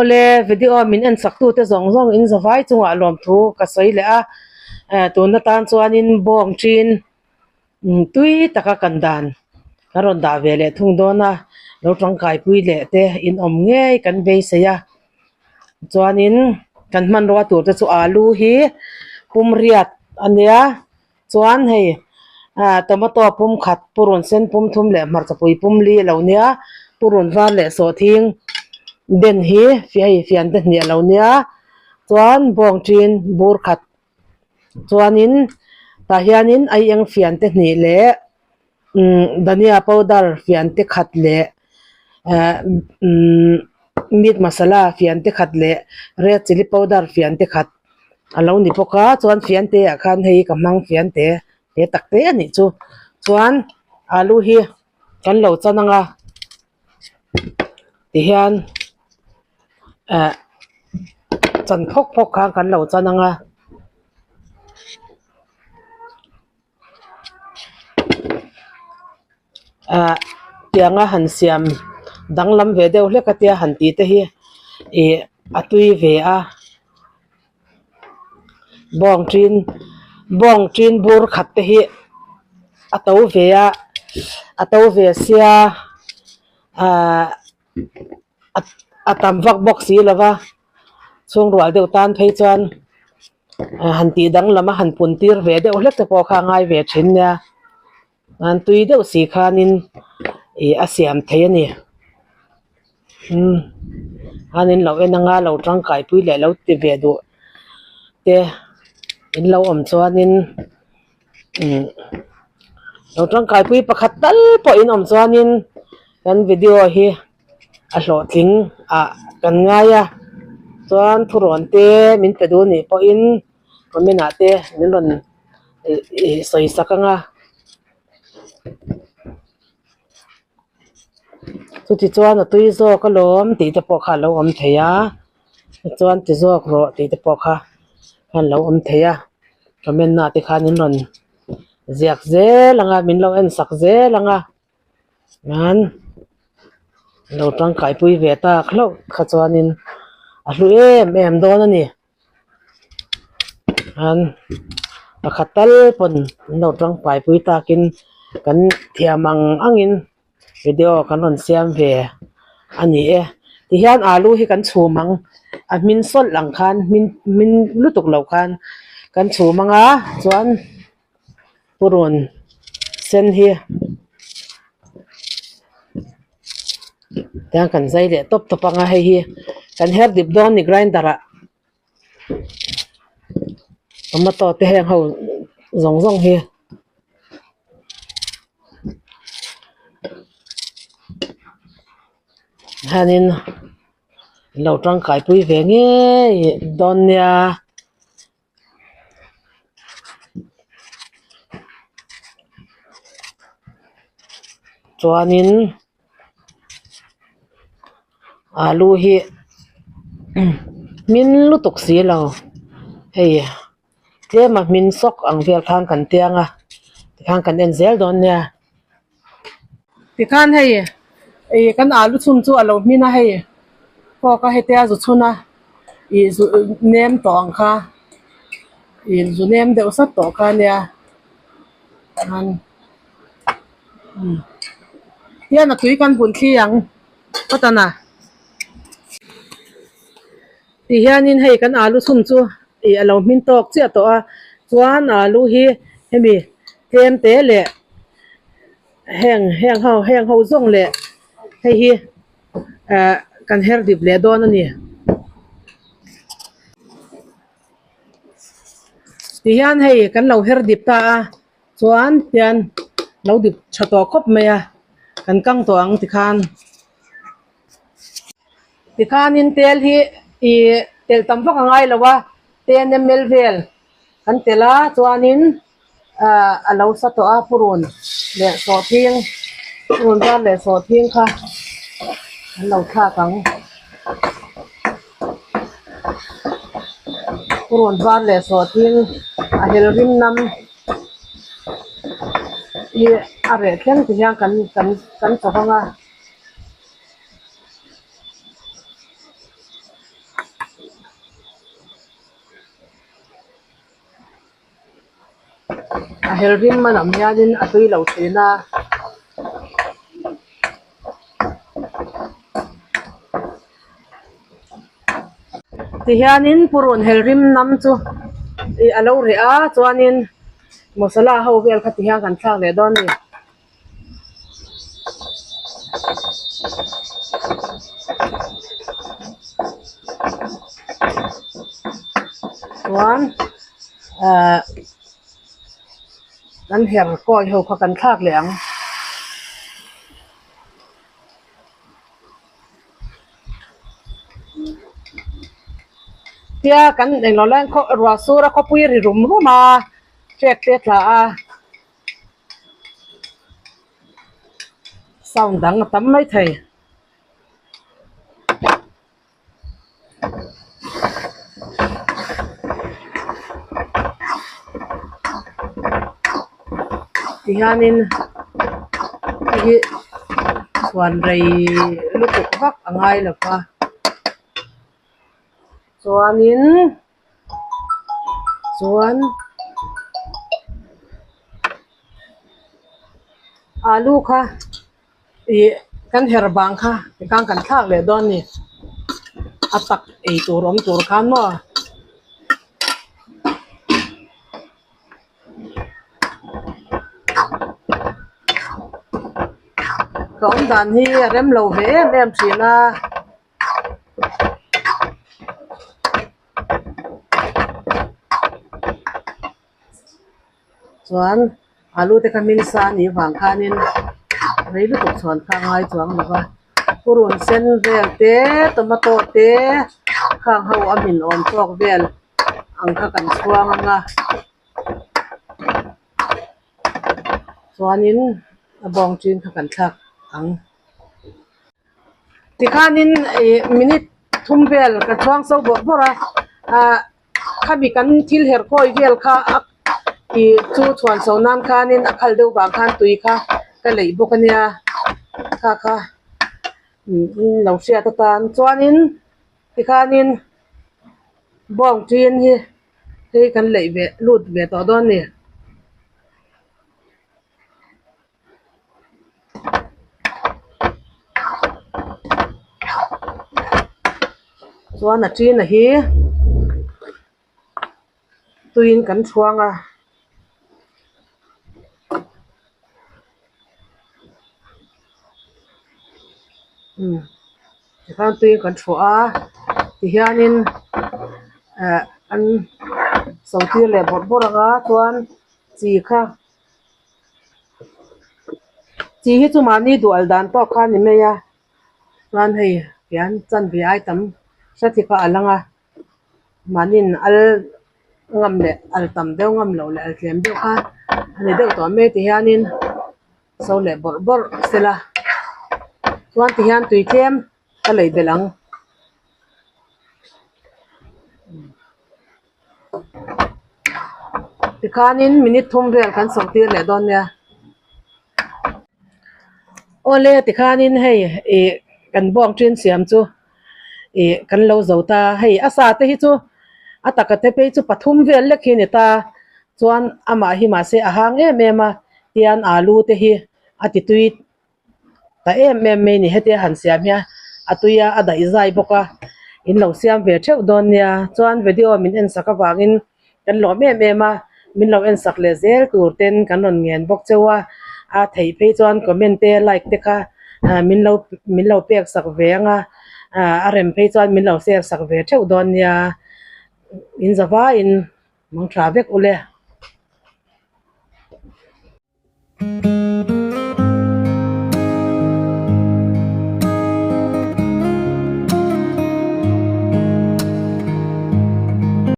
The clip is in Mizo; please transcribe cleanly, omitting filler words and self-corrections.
Awle video min en sak tute zawng zawng in zavai chungah lawmthu ka sawi leh a, tun atan chuanin bawng ṭin tui taka kan dan kan rawn dah ve leh thung dawn a, lo tangkaipui leh te in awm ngei kan beisei a, chuanin kan hmanrua tur te chu alu hi pum riat a nia. Chuan hei ah tomato pum khat purun sen pum thum leh hmarcha pui pum li a lo nia purun var leh sawhthing den hi hei fian te hnih a lo nia chuan bawng ṭin bur khat chuanin tah hianin aieng fian te hnih leh umm dhania powder fian te khat leh ah umm meat masala fian te khat leh red chilli powder fian te khat. A lo ni bawk a chuan fiante ah khan hei ka hmang fiante te tak te a nih chu chuan alu hi kan lo chan ang a tihian eh chan phawk phawk khan kan lo chan ang a. Ah tianga han siam danglam ve deuh hlek a tia han tih te hi ih a tui ve a bawng tin bawng tin bur khat te hi a to ve a a to ve sia ah a tam vak bawk si lo va chhungrual deuh tan phei chuan. Han tih danglam a han pun tir ve deuh hlek te pawh kha a ngai ve thin nia an tui deuh si khanin ih a siam thei a ni umm an in lo en anga lo tangkai pui leh lo ti ve duh te in lo awm chuanin umm lo tangkai pui pakhat tal pawh in awm chuanin kan video hi. A hlawhtling ah kan ngai a chuan thurawn te min pe duh anih pawhin comment ah te min rawn ih sawi sak ang a chuti chuan a tui zawk alawm tih te pawh kha a lo awm thei a chuan ti zawk rawh tih te pawh kha a lo awm thei a comment ah te khan in rawn ziak zel ang a min lo en sak zel ang a. Nan lo tangkai pui ve tak hlauh kha chuanin a hlu em em dawn a ni. Nan pakhat tal pawn an lo tangkai pui takin kan thiam ang angin video kan rawn siam ve a ni e. Tihian alu hi kan chhum ang a hmin sawlh ang khan hmin hmin lutuk lo khan kan chhum ang a chuan. Purun sen hi tiang kan zai leh tawp tawp ang a hei hi kan her dip dawn a ni grinder ah tomato te heng ho zawng zawng hi. Hianin an lo tangkai pui ve ngei dawn nia. Chuanin alu hi hmin lutuk si lo hei tlema hmin sawk ang vel khan kan tiang a tikhan kan en zel dawn nia. Tikhan hei ih kan alu chhun chu a lo hmin a hei fork a hetia zu chhun a ih zu nem tawh ang kha ih zu nem deuh sat tawh kha ania chuan umm hian a tui kan bun thli ang phawt a ti hianin hei kan alu chhun chu ih a lo hmin tawk chiah tawh a chuan alu hi hemi tlem te leh heng heng ho heng ho zawng leh hei hi ah kan her dip leh dawn a ni. Ti hian hei kan lo her dip ta a chuan hian lo dip tha tawh khawp mai a kan kang tawh ang tikhan. Tikhanin tel hi ih telh tam vak a ngai lo a 10 ml vel kan telh a chuanin ah a lo sa tawh a purun leh sawhthing purun var leh sawhthing kha an lo thlak ang purun var leh sawhthing a hel rim nam hi a reh thleng ti hian kan kan kan chawk ang a. A hel rim a nam hianin a tui lo thin a. Tihianin purun hel rim nam chu ih a lo reh a chuanin masala ho vel kha tihian kan thlak leh dawn a ni. Chuan ahh kan her kawi ho kha kan thlak leh ang. Tia kan englo lai khaw ruah sur a khawpui ri rum rum a hrek te a tla a sound dang a tam mai thei. Tihianin hei hi chhuan rei lutuk vak a ngai lo va chuanin chuan alu kha. Ih kan her vang kha tikhan kan thlak leh dawn a ni a tak ei tur awm tur khan maw. Ka awm dan hi a rem lo ve em em thin a. Chuan alu te kha hming sa anih vang khanin rei lutuk chhuan kha a ngai chuang lo va purun sen vel te tomato te khang ho a hmin awm tawk vel ang kha kan chhuang ang a chuanin a bawng chin kha kan thlak ang. Tikhanin ih minute thum vel ka chhuang so bawrh bawrh a ah khami kan thil herh kawi vel kha a ih chu chhuan chho nan khanin a khal deuh vang khan tui kha ka leih bawk a nia kha kha lo hriat atan chuanin tikhanin bawng ṭin hi hei kan leih ve lut ve tawh dawn a ni. Chuan a ṭin a hi tuiin kan chhuang a. Umm tikhan tuiin kan thuah a tihianin eh an so tir leh bawrh bawrh ang a chuan chi kha. Chi hi chu mahni duh al dan tawk kha a ni mai a chuan hei hian chanve ai tam hre thi kha a lang a mahniin al ngam leh al tam deuh ngam loh leh al tlem deuh kha a ni deuh tawh mai ti hianin so leh bawrh bawrh sela chuan ti hian tui tlem ka lei belh ang. Tikhanin minute thum vel kan sawi tir leh dawn nia. Awle tikhanin hei ih kan bawng ṭin siam chu ih kan lo zo ta hei a sa te hi chu a taka te phei chu pathum vel lek hi a ni ta chuan amah hi mahse a hang em em a tian alu te hi a ti tui ta em em mai ni hetia han siam hian a tui a a daih zai bawk a in lo siam ve theuh dawn nia chuan video min en sak avangin kan lawm em em a min lo en sak leh zel tur ten kan rawn ngen bawk cheu a a theih phei chuan comment te like te kha ah min lo min lo pek sak ve ang a ah a rem phei chuan min lo share sak ve theuh dawn nia in zavaiin mang tha vek ule.